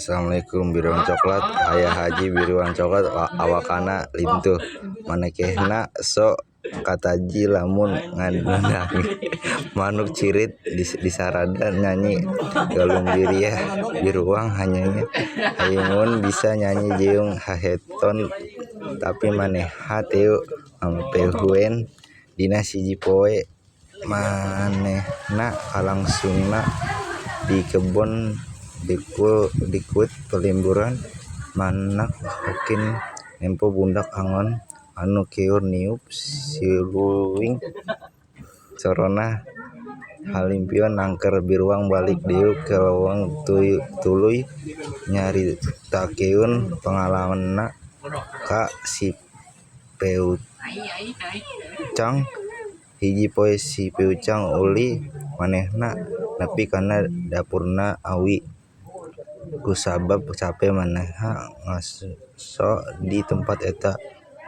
Assalamualaikum biruang coklat aya haji biruang coklat awakna lintuh manehna sok kataji lamun ngadenge manuk cirit disarada nyanyi galumbiriah biruang hayang bisa nyanyi jeung haheton tapi manehna teu mampeuen. Dina hiji poe manehna kalangsungna di kebon deukeut palemburan manak hokin nempo budak angon anu keur niup suling sorana halimpu nangker. Biruang balik deui ka leuweung tuluy nyaritakeun pangalamanna ka si Peucang. Hiji poe si Peucang ulin manehna nepi kana dapurna Awi. Kusabab cape manehna ngaso di tempat eta.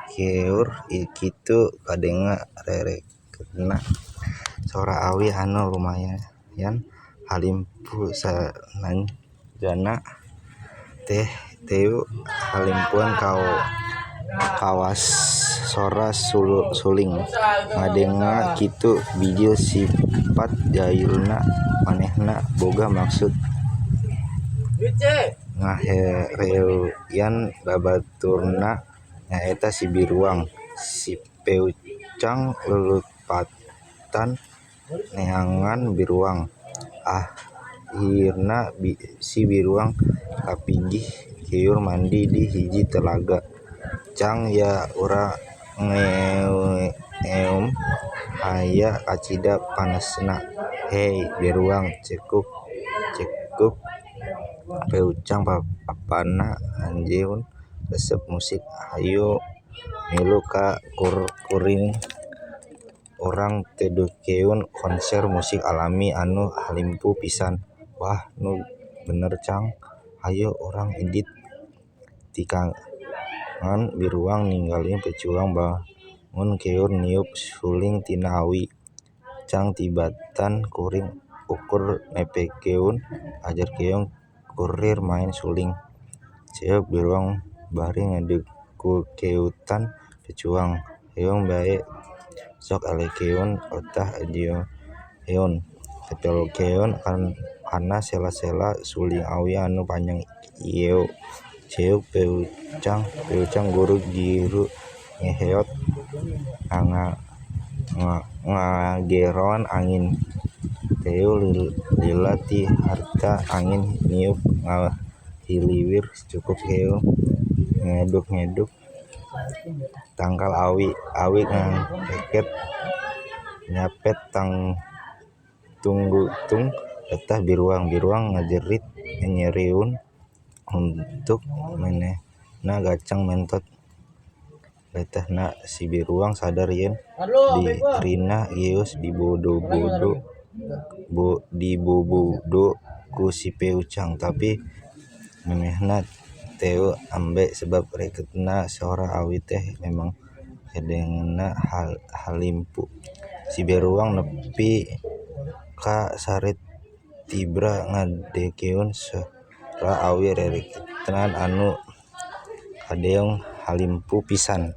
Keur kitu kadenge rereketna sora awi anu lumayan halimpu sanajan teu halimpu kawas sora suling. Ngadenge kitu bijil sipat jailna manehna boga maksud ngahereuyan babaturna nyaeta si Biruang. Si Peucang leumpatan neangan Biruang. Ahirna si Biruang kapanggih keur mandi di hiji talaga. "Cang ya urang ngeum aya kacida panasna hei Biruang," cekuk Peucang, "Apana anjeun resep musik hayu milu ka kuring urang tedukeun konser musik alami anu halimpu pisan." "Wah nu bener Cang hayu urang indit." Tikangan Biruang ningali Peucang bangun keur niup suling tina awi. "Cang tibatan kuring ukur nempokeun ajarkeun kuring maen suling," ceuk Biruang bari ngedukeutan Peucang. "Heum bae sok elekeun etah anjeun tempelkeun kana sela-sela suling awi anu panjang ieu," ceuk Peucang. Peucang guru-giru ngeheot ngageroan angin. Teu lila ti harita angin niup ngahiliwir cukup keur ngeduk-ngeduk tangkal awi. Awi ngareket nyapet tungtung letah Biruang. Biruang ngajerit nyerieun huntu manehna gancang mentot letahna. Si Biruang sadar yen dirina geus dibobodo ku si Peucang tapi manehna teu ambe sabab rereketna sora awi teh memang kadengena halimpu. Si Biruang nepi ka sare tibra ngadengekeun sora awi rereketan anu kadeong halimpu pisan.